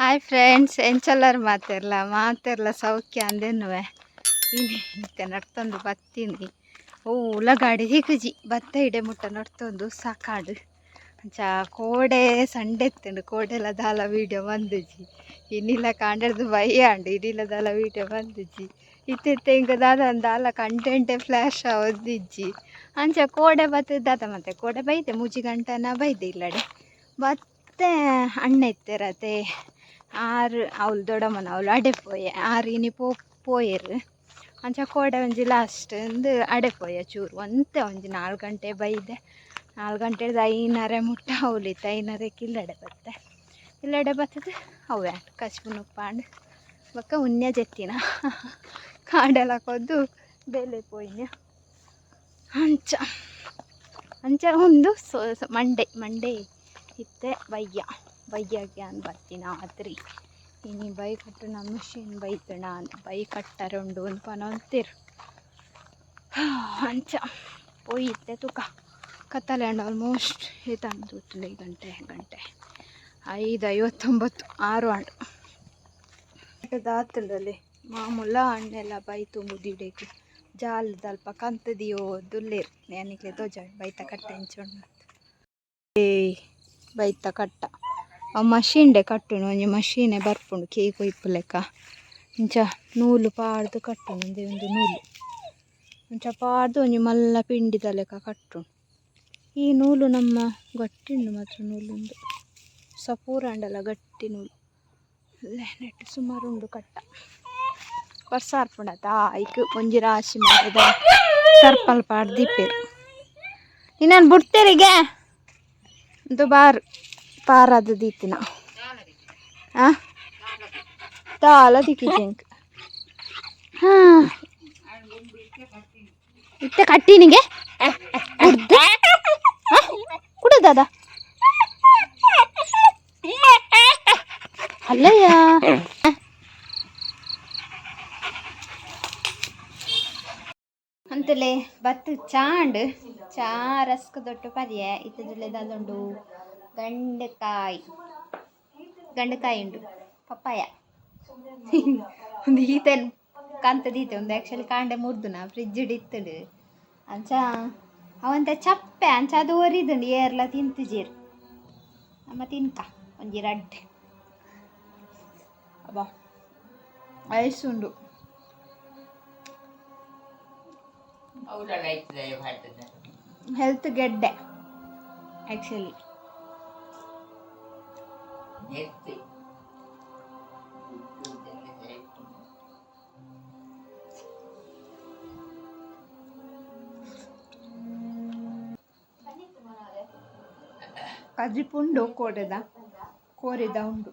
Hi friends, ಎಂಚಲ್ಲರ್ ಮಾತೆರ್ಲ ಮಾತೆರ್ಲ ಸೌಖ್ಯ ಅಂದೆನ್ನುವೆ. ಇನಿ ಇತ್ತೆ ನಡ್ತೊಂದು ಬತ್ತೀನಿ. ಓ ಗಾಡಿ ತಿಕ್ಕುಜಿ, ಬತ್ತ ಇಡೆ ಮುಟ್ಟ ನಡ್ತೊಂದು ಸಾಕಾಡು. ಅಂಚ ಕೋಡೆ ಸಂಡೆ ಇತ್ತುಂಡು, ಕೋಡೆಲ ದಾಲ ವೀಡಿಯೋ ಬಂದಿಜಿ. ಇನ್ನಿಲ್ಲ ಕಾಂಡೆಡ್ದು ಬಯ್ಯಾಂಡು, ಇನ್ನಿಲ್ಲ ದಾಲ ವೀಡಿಯೋ ಬಂದಿಜಿ. ಇತ್ತೆ ಇತ್ತೆ ಇಂಕ ದಾದ ದಾಲ ಕಂಟೆಂಟೆ ಫ್ಲ್ಯಾಶ್ ಆವೊಂದಿಜ್ಜಿ. ಅಂಚ ಕೋಡೆ ಬತ್ತದ ದಾದ ಮತ್ತೆ ಕೋಡೆ ಬೈದೆ 3 ಗಂಟೆನ ಬೈದೆ ಇಲ್ಲಡೆ ಬತ್ತೆ. ಅಣ್ಣ ಇತ್ತೆರತೆ, ಆರು ಅವ್ಲು ದೊಡ್ಡಮ್ಮನ ಅವ್ಲು ಅಡೆ ಪೋಯೆ, ಆರು ಇನಿ ಪೋಯೆರ್. ಅಂಚ ಕೋಡೆ ಒಂಜಿ ಲಾಸ್ಟ್ ಇಂದು ಅಡೆ ಪೋಯೆ ಚೂರು ಒಂತೆ ಒಂಜಿ 4 ಗಂಟೆ ಬೈದೆ. 4 ಗಂಟೆಡ್ದು 5:30 ಮುಟ್ಟ ಅವ್ಲಿತ್ತು. 5:30ಕ್ಕೆ ಇಲ್ಲಡೆ ಬತ್ತೆ. ಇಲ್ಲಡೆ ಬತ್ತದ ಅವೇ ಕಚ್ಪು ನುಪ್ಪಾಂಡ್ ಬೊಕ್ಕ ಉನ್ಯ ಜೆತ್ತಿನ ಕಾಂಡೆಲ ಕೊದ್ದು ಬೇಲೆ ಪೋಯಿನ. ಅಂಚ ಅಂಚ ಒಂದು ಮಂಡೆ ಮಂಡೆ ಇತ್ತೆ ಬಯ್ಯ ಬಯ್ಯಗೆ ಅನ್ ಬತ್ತಿನ ಆತ್ರಿ. ಇನಿ ಬೈ ಕಟ್ಟುನ ಮಿಷಿನ್ ಬೈತುಣ ಬೈ ಕಟ್ಟರೆ ಉಂಡು ಅಂದ್ ಪನೊಂತೆರ್. ಅಂಚ ಪೋಯಿತ್ತೆ ತುಕ ಕತ್ತಲೆ ಅಂಡ್ ಆಲ್ಮೋಸ್ಟ್ ಏತಾಂಡ್ ತೂತುಂಡು. ಈ ಗಂಟೆ ಗಂಟೆ 5:59, 6 ಆಂಡ್ ದಾತುಂಡಲ್ಲಿ. ಮಾಮೂಲ ಅಣ್ಣೆಲ್ಲ ಬೈ ತುಂಬುದಿಡೆಗ್ ಜಾಲ್ದಲ್ಪ ಕಂತುದಿಯೋ ದುಲ್ಲೇರ್. ಯಾನಿಕ್ಲೆ ತೋಜಾಡ್ ಬೈತ ಕಟ್ಟ ಎಂಚ ಉಂಡು. ಏ ಬೈತ ಕಟ್ಟ ಅವು ಮಷೀನ್ಡೆ ಕಟ್ಟುನು. ಒಂಜಿ ಮಷೀನೆ ಬರ್ಪುಂಡು ಕೇಕ್ ಕೊಯ್ಪುಲೆಕ. ಇಂಚ ನೂಲು ಪಾಡ್ದು ಕಟ್ಟುನು. ಒಂಜಿ ಒಂದು ನೂಲು ಅಂಚ ಪಾಡ್ದು ಒಂಜಿ ಮಲ್ಲ ಪಿಂಡಿದ ಲೆಕ್ಕ ಕಟ್ಟುನು. ಈ ನೂಲು ನಮ್ಮ ಗಟ್ಟಿ ಉಂಡು ಮಾತ್ರ. ನೂಲುಂದು ಸಪೂರ ಆಂಡಲ ಗಟ್ಟಿ ನೂಲು. ನೆಟ್ ಸುಮಾರು ಉಂಡು ಕಟ್ಟ. ವರ್ಷ ಆರ್ಪುಂಡತ ಐಕ್ ಒಂಜಿ ರಾಶಿ ಮಾಡಿದ ಟರ್ಪಲ್ ಪಾಡ್ದು ದೀಪೆರ್. ಇನ್ನೇನು ಬುಡ್ತೇರಿಗೆ ಒಂದು ಬಾರ್ ಪಾರಾದ ದೀತಿನ ಆ ದಾಲ ದಿಕ್ಕಿಜೆಂಕ್. ಹಾಂ, ಇತ್ತೆ ಕಟ್ಟಿನಿಗೆ ಕುಡ್ದು ಕುಡದಾದ ಅಲ್ಲಯ್ಯ. ಅಂತಲೇ ಬತ್ತು ಚಾಂಡ್ ಚಾ ರಸ್ಕ್ ದೊಟ್ಟು ಪರ್ಯೆ. ಇತ್ತದುಳ್ಳೆ ದಾದುಂಡು? ಗಂಡಕಾಯಿ, ಗಂಡಕಾಯಿ ಉಂಡು, ಪಪ್ಪಾಯ. ಒಂದು ಈತನ್ ಕಂತ ದೀತೆ. ಒಂದು ಆ್ಯಕ್ಚುಲಿ ಕಾಂಡೆ ಮುರ್ದುನ ಫ್ರಿಜ್ ಇತ್ತುಂಡು. ಅಂಚ ಅವಂತ ಚಪ್ಪೆ ಅಂಚ ಅದು ಒರಿದುಂಡು. ಏರ್ಲ ತಿಂತುಜೀರ್, ನಮ್ಮ ತಿನ್ಕ ಒಂಜಿ ರಡ್ಡ್. ಅಬ್ಬಾ, ಐಸ್ ಉಂಡು. ಹೆಲ್ತ್ ಗೆಡ್ಡೆ ಆ್ಯಕ್ಚುಲಿ. ಕಜಿಪು ಉಂಡು, ಕೋಡೆದ ಕೋರಿದ ಉಂಡು.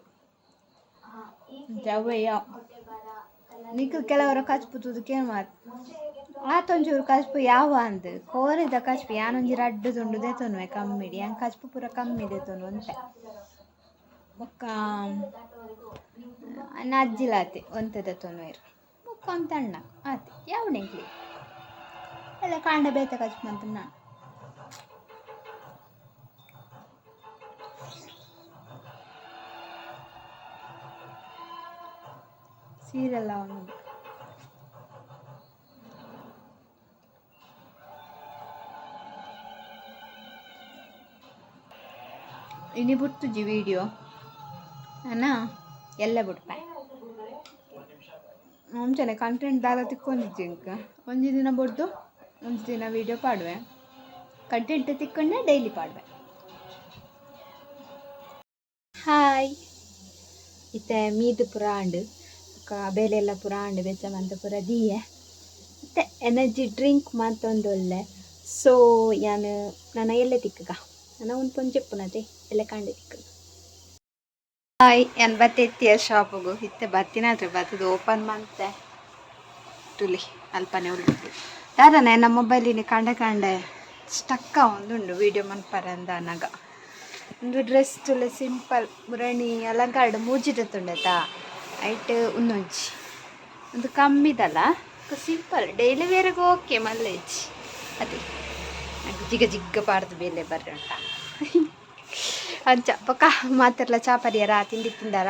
ಅವಯ್ಯ ನಿಕ್ ಕೆಲವರ ಕಚ್ಪು ತೂದು ಮಾತು ಆತೊಂಚೂರು ಕಚ್ಪು ಯಾವ ಅಂದ್ ಕೋರಿದ ಕಚ್ಪು. ಯಾನೊಂಜಿ ರಡ್ಡು ತುಂಡು ದೆತೊನುವೆ ಕಮ್ಮಿಡಿ. ಯಾನ್ ಕಚ್ಪು ಪೂರ ಕಮ್ಮಿ ದೆತೊನು ಒಂತೆ. ಬೊಕ್ಕ ಅಜ್ಜಿಲಾತೆ ಒಂತೆ ದೆತೊನುವೆರ್. ಬೊಕ್ಕ ಒಂತೆ ಅಣ್ಣ ಆತೆ ಯಾವನೆಂಕ್ಲೆ ಎಲ್ಲ ಕಾಂಡ ಬೇತೆ ಕಚ್ಪು ಮಂತು ನಾನು. ಸೀರೆಲ್ಲ ಒಂದು ಇನಿ ಬುಡ್ತುಜಿ ವಿಡಿಯೋ ಅಣ್ಣ ಎಲ್ಲ ಬುಡ್ಪೆ. ಅಂಚನೆ ಕಂಟೆಂಟ್ ದಾಲ ತಿಕ್ಕೊಂದಿಜ್ಜಿ ಇಂಕ್. ಒಂಜಿ ದಿನ ಬುಡ್ದು ಒಂಜಿ ದಿನ ವೀಡಿಯೋ ಪಾಡುವೆ. ಕಂಟೆಂಟ್ ತಿಕ್ಕೊಂಡೆ ಡೈಲಿ ಪಾಡುವೆ. ಹಾಯ್, ಇತ್ತೆ ಮೀದು ಪೂರ ಆಂಡ್, ಬೊಕ್ಕ ಬೇಲೆಲ್ಲ ಪೂರ ಆಂಡ್, ಬೆಚ್ಚ ಮಂತ ಪೂರ ದೀಯೆ. ಇತ್ತೆ ಎನರ್ಜಿ ಡ್ರಿಂಕ್ ಮಂತೊಂದುಲ್ಲೆ. ಸೊ ಯಾನ್ ನನ ಎಲ್ಲೆ ತಿಕ್ಕುಗ. ನನ ಒಂದು ಪೊಂಜೆಪ್ಪುನತೆ, ಎಲ್ಲೆ ಕಾಂಡೆ ತಿಕ್ಕುಗ. ಹಾಯ್, ಯಾನ್ ಬತ್ತೆತ್ತಿಯ ಶಾಪುಗು. ಇತ್ತೆ ಬತ್ತಿನಾದ್ರೆ ಬತ್ತದು ಓಪನ್ ಮಂತೆ ತುಲಿ ಅಲ್ಪನೆ ಉಲ್ಲು. ದಾದನ ಎನ್ನ ಮೊಬೈಲಿನ ಕಂಡೆ ಕಂಡೆ ಸ್ಟಕ್ಕ ಒಂದುಂಡು ವೀಡಿಯೋ ಮನ್ಪರೆ ಅಂದನಗ. ಒಂದು ಡ್ರೆಸ್ ತುಲೆ ಸಿಂಪಲ್ ಮುರಣಿ ಅಲಂಕಾರ ಮೂಜಿದ ತುಂಡತಾ ಐಟ್ ಉನ್ನೊಂಜಿ ಒಂದು ಕಮ್ಮಿದಲ್ಲ, ಸಿಂಪಲ್ ಡೈಲಿ ವೇರ್ಗೆ ಓಕೆ ಮಲ್ಲೇಜ್. ಅದೇ ಜಿಗ ಜಿಗ್ಗ ಪಾಡ್ದು ಬೇಲೆ ಬರ್ರೆ ಉಂಟ. ಅಂಚ ಬೊಕ್ಕ ಮಾತೆರ್ಲ ಚಾ ಪರಿಯರ? ತಿಂಡಿ ತಿಂದಾರ?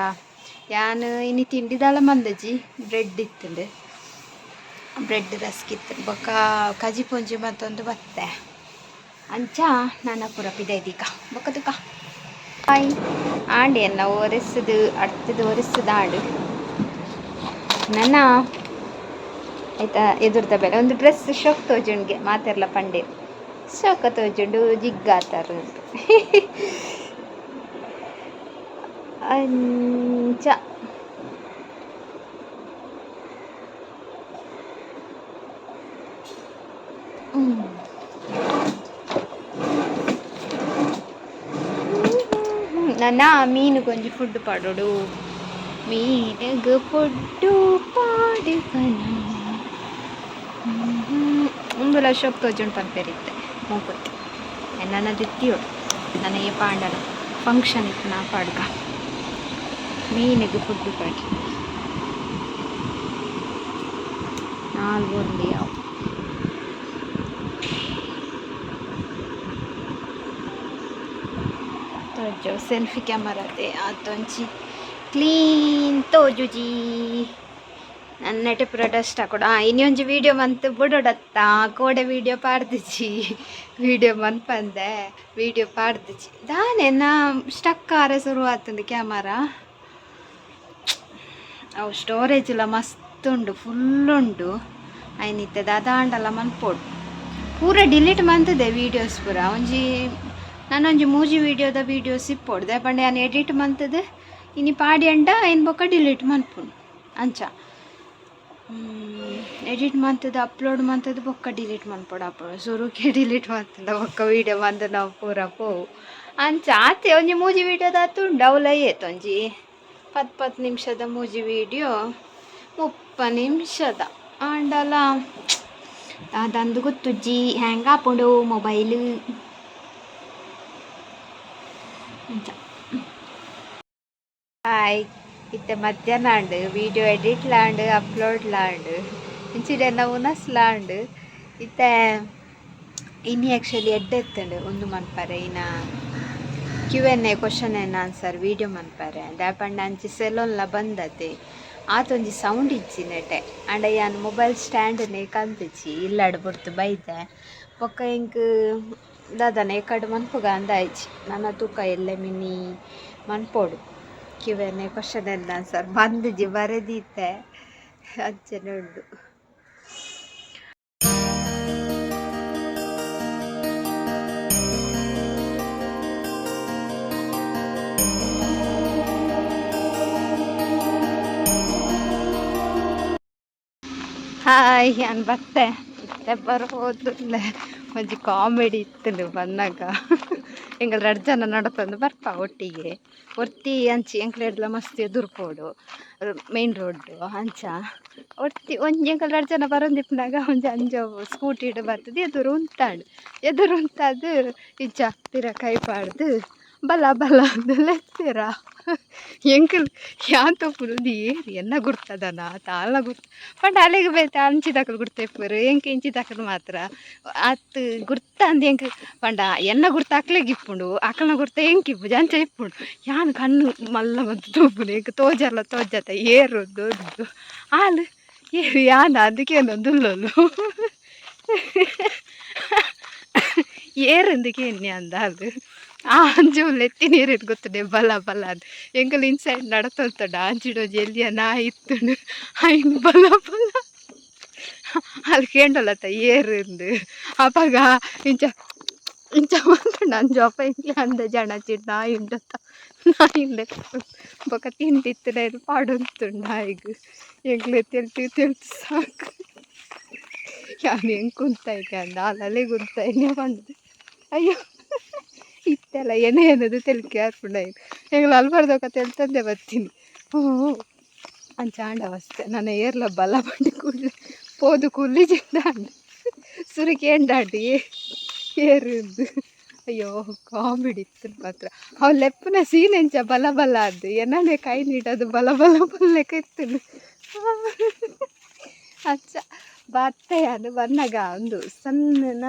ಯಾನ್ ಇನಿ ತಿಂಡಿದಾಲ ಮಂದಜಿ ಬ್ರೆಡ್ ಇತ್ತುಂಡು ಬ್ರೆಡ್ ರಸ್ಕ್ ಇತ್ತು ಬೊಕ್ಕ ಕಜಿ ಪೊಂಜಿ ಮತ್ತೊಂದು ಬತ್ತೆ ಅಂಚ ನನ್ನ ಪೂರ ಪಿದೈದೀಕ ಬೊಕ್ಕ ತುಕ ಹಾಯ್ ಆಂಡಿ ಎನ್ನ ಒರೆಸುದು ಅಡ್ತದು ಒರೆಸುದು ಆಂಡು ನನ್ನ ಆಯ್ತಾ ಎದುರ್ದ ಬೇರೆ ಒಂದು ಡ್ರೆಸ್ ಶೋಕ್ ತೋಜುಂಡ್ಗೆ ಮಾತೆರ್ಲ ಪಂಡೇರ್ ಶೋಕ ತೋಜುಂಡು ಜಿಗ್ಗಾತಾರ ಅಂಚ ನನ್ನ ಮೀನು ಕೊಂಚ ಫುಡ್ ಪಾಡೋಡು ಮೀನುಗ್ ಫುಡ್ಡು ಪಾಡುಗನ ಉಂದುಲ ಶೋಕ್ ತೋಜುಂಡು ಪನ್ಪೆರಿತ್ತೆ ಮೂಕುತ್ತಿ ನನ್ನ ದಿತ್ತಿಯೋಡು ನನ್ನ ಈ ಪಾಂಡನ ಫಂಕ್ಷನ್ ಇತ್ತು ನಾ ಪಾಡ್ಗ ಮೀನಿಗೆ ಫುಡ್ ಪಾಡಿ ನಾಲ್ಕು ಒಂದು ಯಾವ ತೋಜು ಸೆಲ್ಫಿ ಕ್ಯಾಮರಾತೆ ಆತೊಂಚಿ ಕ್ಲೀನ್ ತೋಜುಜಿ ನನ್ನಟೆ ಪೂರ ಡಸ್ಟ್ ಹಾಕೊಡು ಇನಿ ಒಂಜಿ ವೀಡಿಯೋ ಮಂತ್ ಬುಡೊಡತ್ತ ಕೋಡೆ ವೀಡಿಯೋ ಪಾಡ್ದಿಜಿ ವೀಡಿಯೋ ಮನ್ಪಂದೆ ವೀಡಿಯೋ ಪಾಡ್ದಿಜಿ ದಾನೆ ನಾ ಸ್ಟಕ್ ಆರೆ ಶುರು ಆತಂದು ಕ್ಯಾಮರಾ. ಅವು ಸ್ಟೋರೇಜ್ ಎಲ್ಲ ಮಸ್ತ್ ಉಂಡು ಫುಲ್ ಉಂಡು ಐನಿತ್ತೆ ದಾದಾಂಡಲ ಮನ್ಪೊಡು ಪೂರ ಡಿಲೀಟ್ ಮಂತದೆ ವೀಡಿಯೋಸ್ ಪೂರ ಒಂಜಿ ನಾನೊಂಜಿ ಮೂಜಿ ವೀಡಿಯೋದ ವೀಡಿಯೋಸ್ ಇಪ್ಪೊಡು ದಾಯೆ ಯಾನ್ ಎಡಿಟ್ ಮಂತದೆ ಇನಿ ಪಾಡಿ ಅಂಡ ಐನ್ ಬೊಕ್ಕ ಡಿಲೀಟ್ ಮನ್ಪುನು ಅಂಚ ಎಡಿಟ್ ಮಂತದ ಅಪ್ಲೋಡ್ ಮಂತದ ಬೊಕ್ಕ ಡಿಲೀಟ್ ಮನ್ಪೊಡು ಅಪ್ಲೋಡ್ ಸುರುಕೆ ಡಿಲೀಟ್ ಮಂತದ ಬೊಕ್ಕ ವೀಡಿಯೋ ಮಂದ ನಾವು ಪೂರ ಪೋವು ಅಂಚ ಆತೆ ಒಂಜಿ ಮೂಜಿ ವೀಡಿಯೋದ ಆತುಂಡು ಅವ್ಲ ಏತ್ ಒಂಜಿ ಪತ್ತು ಪತ್ತು ನಿಮಿಷದ ಮೂಜಿ ವೀಡಿಯೋ 30 ನಿಮಿಷದ ಆಂಡಲ ದಾದಂದು ಗೊತ್ತುಜ್ಜಿ ಹ್ಯಾಂಗ್ ಆಪುಂಡು ಮೊಬೈಲ್ ಅಂಚ. ಹಾಯ್ ಇತ್ತೆ ಮಧ್ಯಾಹ್ನ ಆಂಡ್ ವೀಡಿಯೋ ಎಡಿಟ್ ಲಾಂಡ್ ಅಪ್ಲೋಡ್ ಲಾಂಡ್ ಇಂಚಿಡೆನ ಉನಸ್ ಲಾಂಡ್ ಇತ್ತೆ ಇನಿ ಆ್ಯಕ್ಚುಲಿ ಎಡ್ಡೆ ಇತ್ತುಂಡು ಉಂದು ಮನ್ಪರೆ ಇನ್ನ Q&A question and answer video ಮನ್ಪರೆ ದಾಯೆ ಪಂಡ ಅಂಚಿ ಸೆಲೂನ್ಲ ಬಂದತೆ ಆತೊಂಜಿ ಸೌಂಡ್ ಇಜ್ಜಿ ನೆಟೆ ಆಂಡ ಯಾನ್ ಮೊಬೈಲ್ ಸ್ಟ್ಯಾಂಡ್ ನೇ ಕಂತುಜಿ ಇಲ್ಲಡ್ ಬುಡ್ದು ಬೈದೆ ಬೊಕ್ಕ ಎಂಕ್ ದಾದನ ಎಕಡ್ ಮನ್ಪುಗ ಅಂದಾಯ್ಜಿ ನನ ತೂಕ ಎಲ್ಲೆ ಮಿನಿ ಮನ್ಪೊಡು Q&A question and answer ಬಂದಿಜಿ ಬರೆದೀತೆ ಅಂಚನೆ ಉಂಡು. ಹಾಯ್ ಯಾನ್ ಬತ್ತೆ ಇತ್ತೆ ಬರ್ಪೋದುಲ್ಲೆ ಒಂಜಿ ಕಾಮಿಡಿ ಇತ್ತುಂಡು ಬನ್ನಗ ಎಂಕಲ್ ರಡ್ಡ್ ಜನ ನಡತೊಂದು ಬರ್ಪ ಒಟ್ಟಿಗೆ ಒರ್ತಿ ಅಂಚಿ ಎಂಕ್ಲೆಡ್ಲ ಮಸ್ತ್ ಎದುರು ಪೋಡು ಮೇನ್ ರೋಡ್ ಅಂಚ ಒರ್ತಿ ಒಂಜಿ ಎಂಕಲ್ ರಡ್ಡ್ ಜನ ಬರೊಂದಿಪ್ಪುನಗ ಒಂಜಿ ಅಂಜೊವು ಸ್ಕೂಟಿಡ್ ಬತ್ತುದು ಎದುರು ಉಂತಾಂಡ್ ಎದುರು ಉಂತಾದ್ ಇಂಚ ಪಿರ ಕೈ ಪಾಡ್ದ್ ಬಲ ಬಲ ಅಂದ್ ಲೆತ್ತೆರ ಎಂಕುಲು ಯಾನ್ ತೂಪುನು ಉಂದು ಏರ್ ಎನ್ನ ಗುರ್ತದನ ದಾಲ ಗುರ್ತ ಪಂಡ ಅಲೆಗ್ ಬೇತೆ ಅಂಚಿದಕುಲು ಗುರ್ತ ಇಪ್ಪುವೆರ್ ಎಂಕ್ ಇಂಚಿದಕುಲು ಮಾತ್ರ ಅತ್ ಗುರ್ತ ಅಂದ್ ಎಂಕ್ ಪಂಡ ಎನ್ನ ಗುರ್ತ ಅಕ್ಲೆಗ್ ಇಪ್ಪುಂಡು ಅಕಲ್ನ ಗುರ್ತ ಎಂಕ್ ಇಪ್ಪುಜಿ ಅಂಚ ಇಪ್ಪುಂಡು ಯಾನ್ ಕಣ್ಣು ಮಲ್ಲ ಮಂತ್ ತೂಪುನು ಎಂಕ್ ತೋಜಲ ತೋಜತ ಏರ್ ಉಂದು ಉಂದು ಆಲ್ ಏರ್ ಯಾನ ಅಂದ್ ಕೇನೊಂದುಲ್ಲೊಲು ಏರ್ ಅಂದ್ ಕೇನ್ಯ ಅಂದ್ ಆಲ್ ಆ ಅಂಜೊವು ಲೆತ್ತಿನೀರ್ ಗೊತ್ತುಂಡೆ ಬಲ ಬಲ ಅಂದ್ ಎಂಕುಲು ಇನ್ಸೈಡ್ ನಡತೊಂತುಂಡ ಅಂಚಿಡ್ ಒಂಜಿ ಎಲ್ಯ ನಾಯಿ ಇತ್ತುಂಡು ಐನ್ ಬಲ ಬಲ ಆಲ್ ಕೇಂಡೊಲತ್ತ ಏರ್ ಇಂದ್ ಅಪಗ ಇಂಚ ಇಂಚ ಮಲ್ತುಂಡು ಅಂಜು ಅಪ ಎಂಕ್ಲೆ ಅಂದಾಜಿ ಆಂಡ್ ಅಂಚಿಡ್ ನಾಯಿ ಉಂಡತ್ತ ನಾಯಿನ್ ಲೆತ್ತೊಂದು ಬೊಕ ತಿಂಡಿ ಇತ್ತ್ಂಡ ಐನ್ ಪಾಡೊಂತುಂಡು ನಾಯಿಗ್ ಎಂಕ್ಲೆ ತೆಲ್ತ್ ತೆಲ್ತ್ ಸಾಕ್ ಯಾನ್ ಎಂಕ್ ಉಂತಾಯಿನಿ ಅಂದ್ ಆಲ್ ಅಲೆಗ್ ಉಂತಾಯಿನಿ ಪಂಡುದು ಅಯ್ಯೋ ಇತ್ತೆಲ ಎನೆ ಎನ್ನುದು ತೆಲಿಕೆ ಆಪುಂಡು ಐನ್ ಎಂಕುಲು ಅಲ್ಪರ್ದ್ ತೆಲ್ತೊಂದೆ ಬತ್ತಿನಿ ಅಂಚ ಆಂಡ್ ಅವಸ್ಥೆ ನನ ಏರ್ಲ ಬಲ ಪಂಡಿ ಕೂಡ್ಲೆ ಪೋದು ಕುಲ್ಲಿಜಿಂಡ ಆಂಡ್ ಸುರು ಕೇಂಡಾಂಡ್ ಏರ್ ಇಂದ್ ಅಯ್ಯೋ ಕಾಮಿಡಿ ಇತ್ತು ಮಾತ್ರ ಅವು ಲೆಪ್ಪುನ ಸೀನ್ ಎಂಚ ಬಲ ಬಲ ಅಂದ್ ಎನ್ನನೆ ಕೈ ನೀಟದು ಬಲ ಬಲ ಪನ್ಲೆಕ ಇತ್ತುಂಡು ಅಂಚ ಬತ್ತೆ ಯಾನ್ ಬನ್ನಗ ಉಂದು ಸಣ್ಣನ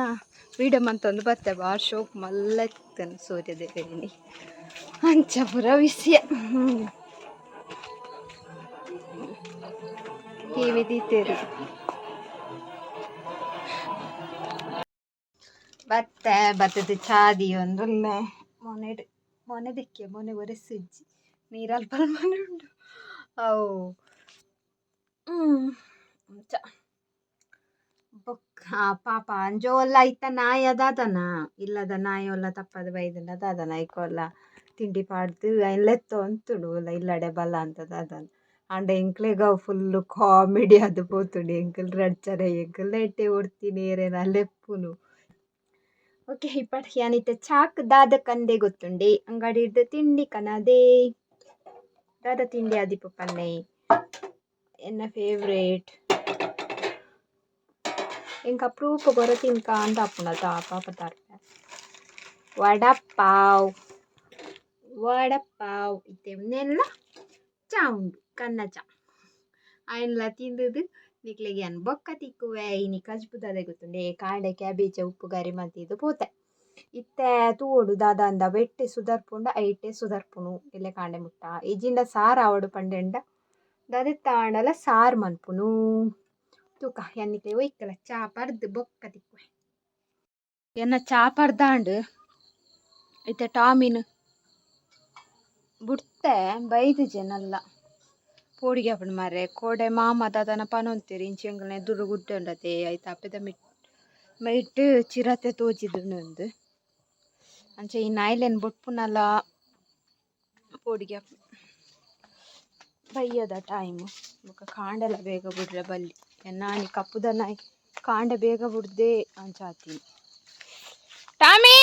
ವೀಡಿಯೋ ಮಂತೊಂದು ಬತ್ತೆ ಬಾರಿ ಶೋಕು ಮಲ್ಲ ಇತ್ತುಂಡು ಸೂರ್ಯ ದೇವೆರ್ ಇನಿ ಅಂಚ ಪೂರ ವಿಷಯ. ಟಿವಿ ದೀತೆರ್. ಬತ್ತೆ ಬತ್ತದ ಚಾ ದೀಯೊಂದುಲ್ಲೆ. ಮೊನೆಡ್ ಮೊನೆ ದೆಕ್ಕೆ, ಮೊನೆ ಒರೆಸುಜ್ಜಿ, ನೀರ್ ಅಲ್ಪ ಮನೆ ಉಂಡು ಅವು. ಅಂಚ ಬೊಕ್ಕ ಪಾಪ ಅಂಜೋಲ್ಲ ಇತ್ತ ನಾಯಿ ದಾದನ ಇಲ್ಲದ ನಾಯಿ ಒಲ್ಲ ತಪ್ಪದ ಬೈದುಂಡ ದಾದನ ಐಕೋಲ್ಲ ತಿಂಡಿ ಪಾಡ್ದು ಐನ್ ಲೆತ್ತೊಂತುಂಡು ಒಲ್ಲ ಇಲ್ಲಡೆ ಬಲ ಅಂತ ದಾದನ. ಆಂಡ ಎಂಕ್ಲೆಗ್ ಅವು ಫುಲ್ಲು ಕಾಮಿಡಿ ಆದ್ ಪೋತುಂಡು. ಎಂಕುಲು ರಡ್ಡ್ ಜನ ಎಂಕುಲು ನೆಟ್ಟೆ ಒರ್ತಿನಿ ಏರೆನ ಲೆಪ್ಪುನು. ಓಕೆ, ಇಪ್ಪಡ್ ಯಾನ್ ಇತ್ತೆ ಚಾಕ್ ದಾದ ಕಂದೆ ಗೊತ್ತುಂಡೆ, ಅಂಗಡಿಡ್ದ್ ತಿಂಡಿ ಕನದೆ. ದಾದ ತಿಂಡಿ ಆದಿಪ್ಪು ಪನ್ನೆ? ಎನ್ನ ಫೇವ್ರೇಟ್, ಎಂಕ್ ಅಪ್ರೂಪಗ್ ಒರ ತಿನ್ಕ ಅಂದ್ ಆಪುಂಡು ಅತ ಪಾಪ ತಾರ್ಪೆ. ವಡಪಾವ್, ವಡಪಾವ್. ಇತ್ತೆ ಉಂದೆನ್ಲ ಚಾ ಉಂಡು, ಕನ್ನ ಚಾ. ಐನ್ಲ ತಿಂದುದು ನಿಕ್ಲೆಗ್ ಯಾನ್ ಬೊಕ್ಕ ತಿಕ್ಕುವೆ. ಇನಿ ಕಜ್ಪು ದಾದ ಗೊತ್ತುಂಡೆ, ಕಾಂಡೆ ಕ್ಯಾಬೇಜ್ ಉಪ್ಪುಗರಿ ಮಲ್ತಿದ್ ಪೋತೆ. ಇತ್ತೆ ತೂವೊಡು ದಾದ ಅಂದ. ಬೆಟ್ಟೆ ಸುದರ್ಪುಂಡ ಐಟೆ ಸುದರ್ಪುನು ಎಲ್ಲೆ ಕಾಂಡೆ ಮುಟ್ಟ. ಇಜ್ಜಿಂಡ ಸಾರು ಆವೊಡು ಪಂಡೆಂಡ ದಾದೆತ್ತ ಆಂಡಲ ಸಾರು ಮನ್ಪುನು. ತೂಕ, ಯಾನ್ ನಿಕ್ಲೆಗ್ ಒಯ್ಕಲ ಚಾ ಪರ್ದ್ ಬೊಕ್ಕ ತಿಕ್ಕುವೆ. ಎನ್ನ ಚಾ ಪರ್ದಾಂಡ್. ಇತ್ತೆ ಟಾಮಿನ್ ಬುಡ್ತೆ ಬೈದಿಜೆ ನಲ್ಲ ಪೋಡಿಗೆ ಆಪುಂಡು ಮಾರ್ರೆ. ಕೋಡೆ ಮಾಮ ದಾದನ ಪನೊಂತೆರ್, ಇಂಚ ಎಂಕಲ್ನ ಎದುರು ಗುಡ್ಡೆ ಉಂಡತೆ, ಐತ ಅಪೆದ ಮಿಟ್ ಮೈಟ್ ಚಿರತೆ ತೋಜಿದುಂಡು. ಅಂಚ ಈ ನಾಯಿಲೆನ್ ಬುಡ್ಪುನಲ ಪೋಡಿಗೆ ಆಪುಂಡು. ಬಯ್ಯದ ಟೈಮ್ ಬೊಕ ಕಾಂಡೆಲ ಬೇಗ ಬುಡ್ರೆ ಬಲ್ಲಿ. ಎನ್ನಾನಿ ಕಪ್ಪುದ ನಾಯಿ ಕಾಂಡೆ ಬೇಗ ಬುಡ್ದೆ ಅಂಚ ಆತೀನಿ. ಟಾಮಿ,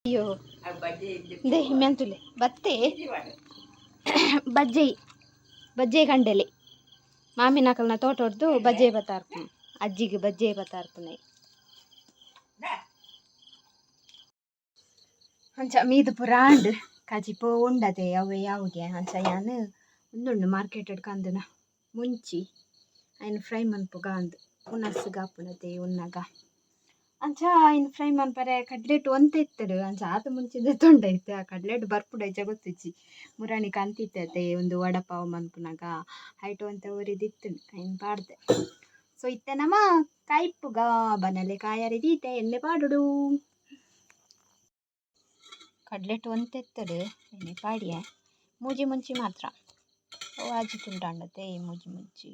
ಅಯ್ಯೋ they ಮೆಂತುಲೆ ಬತ್ತೆ. ಬಜ್ಜೈ, ಬಜ್ಜೈ ಕಂಡೆಲೆ. ಮಾಮಿನಕಲ್ನ ತೋಟೊಡ್ದು ಬಜ್ಜೈ ಬತ್ತಾರ್ಪುನು. ಅಜ್ಜಿಗೆ ಬಜ್ಜೈ ಬತ್ತಾರ್ಪುನೈ. ಅಂಚ ಮೀದು ಪೂರ ಆಂಡ್, ಕಜಿಪು ಉಂಡತೆ ಅವೆ ಯಾವ್ಗೆ. ಅಂಚ ಯಾನ್ ಉಂದುಂಡು ಮಾರ್ಕೆಟ್ ಕಂದನ ಮುಂಚಿ, ಐನ್ ಫ್ರೈ ಮನ್ಪುಗ ಅಂದ್ ಉನಸ್ಗ್ ಆಪುಂಡತೆ ಉನ್ನಗ. ಅಂಚ ಐನ್ ಫ್ರೈ ಮನ್ಪರೆ ಕಡ್ಲೆಟ್ ಒಂತೆ ಇತ್ತುಡು. ಅಂಚ ಆತ್ ಮುಂಚಿ ದೆತ್ತೊಂಡೆ ಇತ್ತೆ. ಆ ಕಡ್ಲೆಟ್ ಬರ್ಪುಂಡ ಇಜ್ಜ ಗೊತ್ತಿಜ್ಜಿ. ಮುರಾನಿ ಕಂತಿತ್ತತೆ ಉಂದು ವಡಪಾವ್ ಮನ್ಪುನಗ, ಐಟ್ ಒಂತೆ ಒರಿದಿತ್ತುಂಡು, ಐನ್ ಪಾಡ್ದೆ. ಸೊ ಇತ್ತೆ ನಮ ಕೈಪುಗ. ಬನಲೆ ಕಾಯರೆ ದೀತೆ, ಎಣ್ಣೆ ಪಾಡೊಡು. ಕಡ್ಲೆಟ್ ಒಂತೆ ಇತ್ತುಡು, ಎಣ್ಣೆ ಪಾಡಿಯೆ. ಮೂಜಿ ಮುಂಚಿ ಮಾತ್ರ, ಅವು ಆಜಿ ತುಂಡಾಂಡತೆ ಮೂಜಿ ಮುಂಚಿ.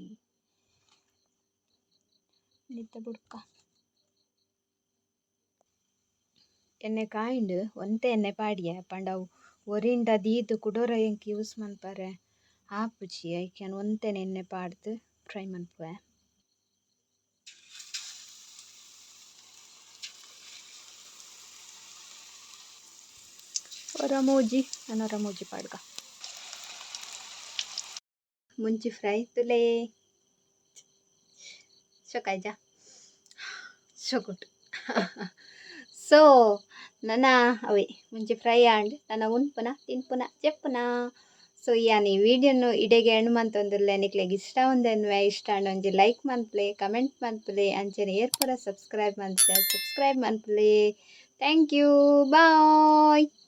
ಇತ್ತೆ ಬುಡ್ಕ. ಎಣ್ಣೆ ಕಾಯಿಂಡ್, ಒಂತೆ ಎಣ್ಣೆ ಪಾಡಿಯೆ. ಪಂಡ ಅವು ಒರಿಂಡ ದೀದ್ ಕುಡೊರ ಎಂಕ್ ಯೂಸ್ ಮನ್ಪರೆ ಆಪುಜಿ. ಐಕ್ ಯಾನ್ ಒಂತೆನೆ ಎಣ್ಣೆ ಪಾಡ್ದ್ ಫ್ರೈ ಮನ್ಪುವೆ. ಒರ ಮೂಜಿ, ನನೊರ ಮೂಜಿ ಪಾಡ್ಗ. ಮುಂಚಿ ಫ್ರೈ ತುಲೆ ಶೋಕಾಯ್ಜಾ? ಶೋಕುಂಡು. ಸೊ ನನ ಅವೇ ಮುಂಚಿ ಫ್ರೈ ಆಂಡ್, ನನ ಉನ್ಪುನ, ತಿನ್ಪುನ, ಜೆಪ್ಪುನ. ಸೊ ಯಾನ್ ಈ ವಿಡಿಯೋನು ಇಡೆಗೆ ಎಂಡ್ ಮಂತೊಂದುಲ್ಲೆ. ನಿಕ್ಲೆಗ್ ಇಷ್ಟ ಉಂದೆನ್ವೆ. ಇಷ್ಟ ಆಂಡ ಒಂಜಿ ಲೈಕ್ ಮನ್ಪುಲೆ, ಕಮೆಂಟ್ ಮನ್ಪುಲೆ. ಅಂಚನೆ ಏರ್ ಪೂರ ಸಬ್ಸ್ಕ್ರೈಬ್ ಮನ್ಪುಲೆ, ಸಬ್ಸ್ಕ್ರೈಬ್ ಮನ್ಪುಲೆ. Thank you, bye.